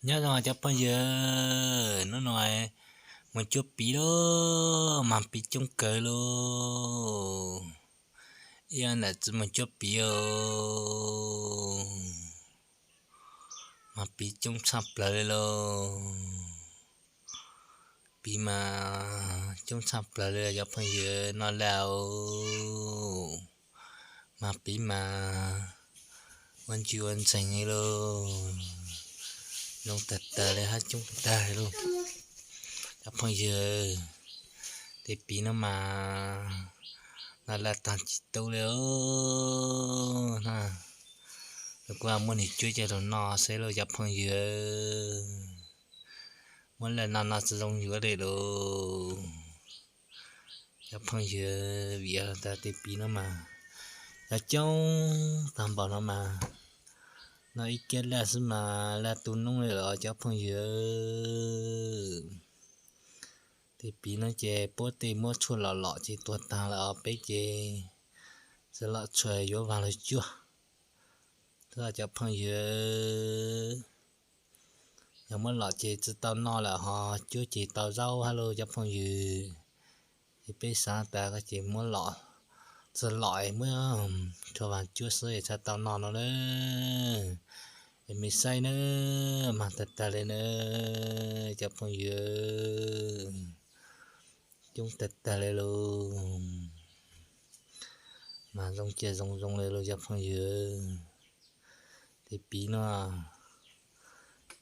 Nyob zoo cov phooj ywg, hnub no mus cuab piv lauj, mag piv coob kawg lauj. Ib yam ntawm txiv mus cuab piv os, mag piv coob tshaj plaws li lauj. Piv mas coob tshaj plaws li cov phooj ywg, noj laj os. Mag piv mas ua ntsis ua ntsees li lauj. Zoo tag tag li, hab coob tag li lauj cov phooj ywg. Tej piv no mas noj laj tag tsis tau li os. Kuv kuj muab nws cuab coj los noj xwb lauj cov phooj ywg. Muab laj no noj tsis zoo yuav li lauj cov phooj ywg. Vim yog tas tej piv no mas cov coob tag npaum no mas noj ib kiab laj xwb mas laj tu noob li lawm cov phooj ywg. Tej piv no ces puab tej muab tshuaj lom lom ces tuag tag lawm os, peb ces txawm lom tshuaj yuav vas lug cuab xwb cov phooj ywg. Yog muab lom ces tsis tau noj lawm, ho cuab ces tau zaub hab lauj cov phooj ywg. Es peb xav tas koj ces muab lom, tsis lom es muab tshuaj vas cuab xwb es txhaj tau noj no lawm. Es mej saib nawb, mag tag tag li nawb cov phooj ywg. Coob tag tag li lauj. Mas zoo cia zoo zoo li lauj cov phooj ywg. Tej piv no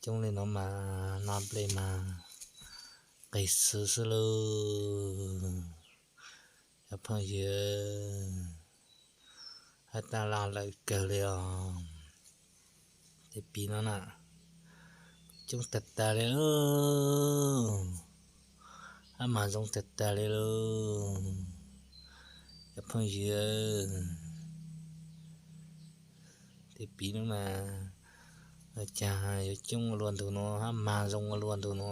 coob li no mas noj nplej mas qis xwb xwb lauj cov phooj ywg. Hab taj laj lawm kawg li os. Tej piv no na coob tag tag li lauj, hab mas zoo tag tag li lauj cov phooj ywg. Tej piv no mas cas yuav coob ua luaj ntug no hab mas zoo ua luaj ntug no.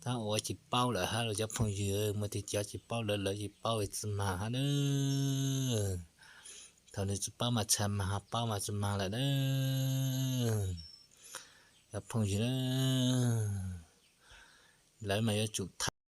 Tab ua tsis paub lawm hab lauj cov phooj ywg, muaj tej cov tsis paub lawm, lawv tsis paub es tsis mag hab nawb. Thaum nws tsis paub mas txhad mag, ho paub mas tsis mag lawm nawb cov phooj ywg. Lawv mas yuav tsum tham